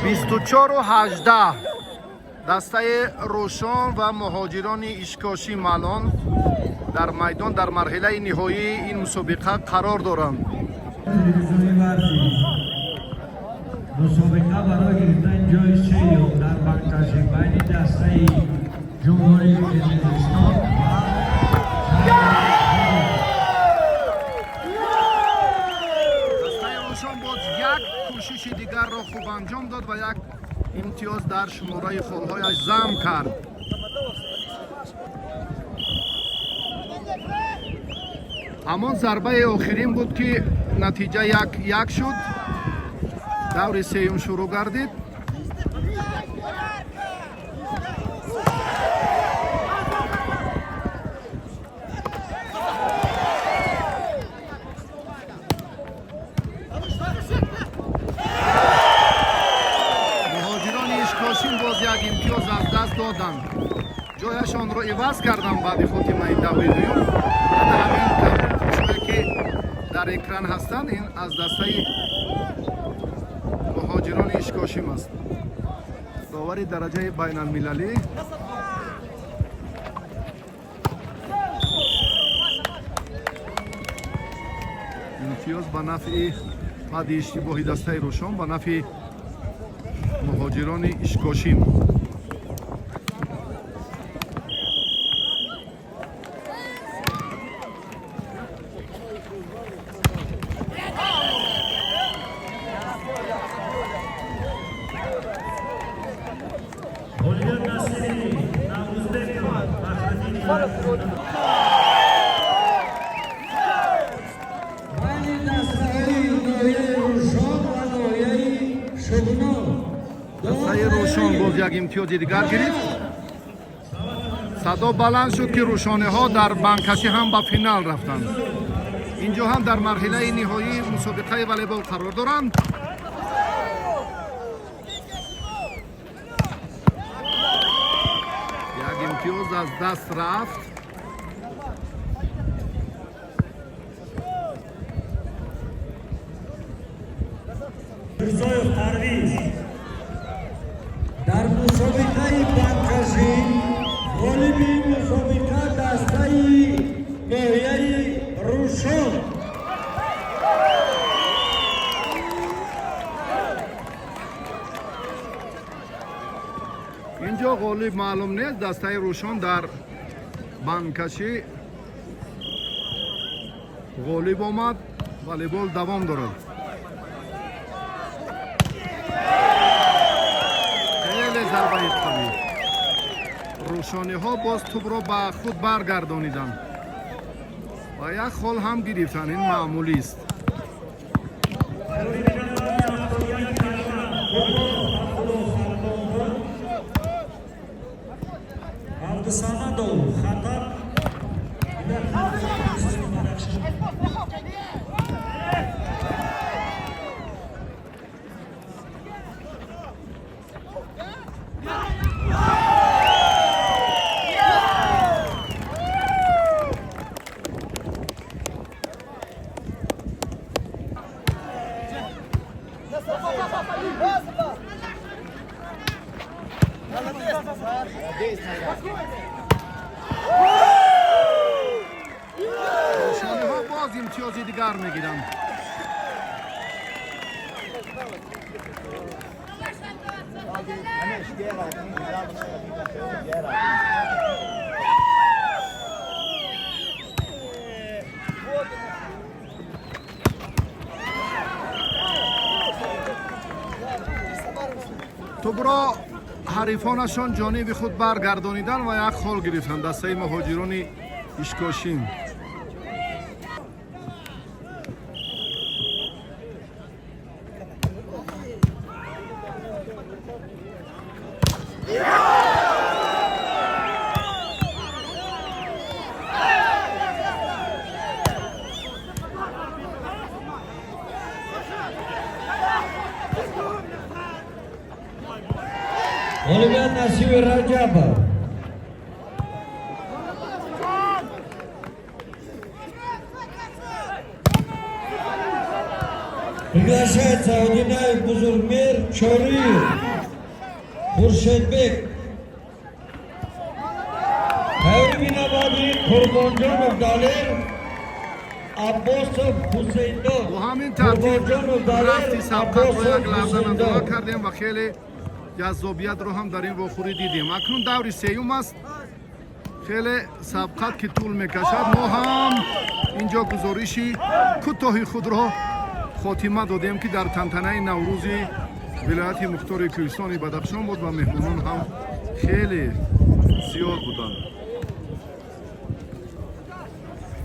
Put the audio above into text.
24-18. Дастаи Рӯшон ва муҳоҷирони Ишкошим алон дар майдон дар марҳилаи ниҳоии ин мусобиқа қарор доранд. Телевизиони варзиш, мусобиқа барои гирифтани ҷои сеюм дар банкашӣ байни дастаи Ҷумҳурии Қирғизистон ва Дастаи Рӯшон боз як кӯшиши дигарро хуб анҷом дод ва як имтиёз дар шумораи холҳояш зам кард. Ҳамон зарбаи охирин буд, ки натиҷа 1-1 шуд. Даври сеюм шурӯъ гардид. Муҳоҷирони Ишкошим боз як имтиёз аз даст доданд. Ҷояшонро иваз карданд баъди хотимаи даври дуюм. Ана ҳамин кабудпӯшое, ки дар экран ҳастанд, ин аз дастаи муҳоҷирони Ишкошим аст. Довари дараҷаи байналмилалӣ. Имтиёз ба нафъи, баъди иштибоҳи дастаи Рӯшон, ба нафъи муҳоҷирони Ишкошим. Ғолибият насиби Наврӯзбеков Фахриддини. Байни дастаҳои ноҳияи Рӯшон ва ноҳияи Шуғнон. Дастаи Рӯшон боз як имтиёзи дигар гирифт. Садо баланд шуд, ки рӯшониҳо дар банкашӣ ҳам ба финал рафтанд. Инҷо ҳам дар марҳилаи ниҳоии мусобиқаи волейбол қарор доранд. Як имтиёз аз даст рафт. Мирзоев Парвиз. Дар мусобиқаи банкашӣ ғолиби мусобиқа дастаи ноҳияи Рӯшон. Инҷо ғолиб маълум нест. Дастаи Рӯшон дар банкашӣ ғолиб омад. Волейбол давом дорад. Хеле зарбаи қавӣ. Рӯшониҳо боз тӯбро ба худ баргардониданд ва як хол ҳам гирифтанд. Ин маъмулист. Барои 71 килограмм Қурбонов Абдулло, Хатлон, Абдусамадов Хаттаб. Бадахшон. Рӯшониҳо боз имтиёзи дигар мегиранд. Тӯбро ҳарифонашон ҷониби худ баргардониданд ва як хол гирифтанд дастаи муҳоҷирони Ишкошим. Ғолибият насиби Раҷабов. Приглашается Одинаев Бузургмер, Чориев Хуршедбек. Тайёри навбатӣ Қурбонҷонов Далер, Аббосов Ҳусейндод. Бо ҳамин тартиб Қурбонҷонов Далер, рафти сабқатро як Аббосов лаҳза назора Ҳусейндод. кардем ва хеле ҷаззобиятро ҳам дар ин вохӯрӣ дидем. Акнун даври сеюм аст. Хеле сабқат ки тӯл мекашад, мо ҳам инҷо гузориши кӯтоҳи худро хотима додем, ки дар тантанаи Наврӯзи вилояти мухтори кӯҳистони Бадахшон буд ва меҳмонон ҳам хеле зиёд буданд.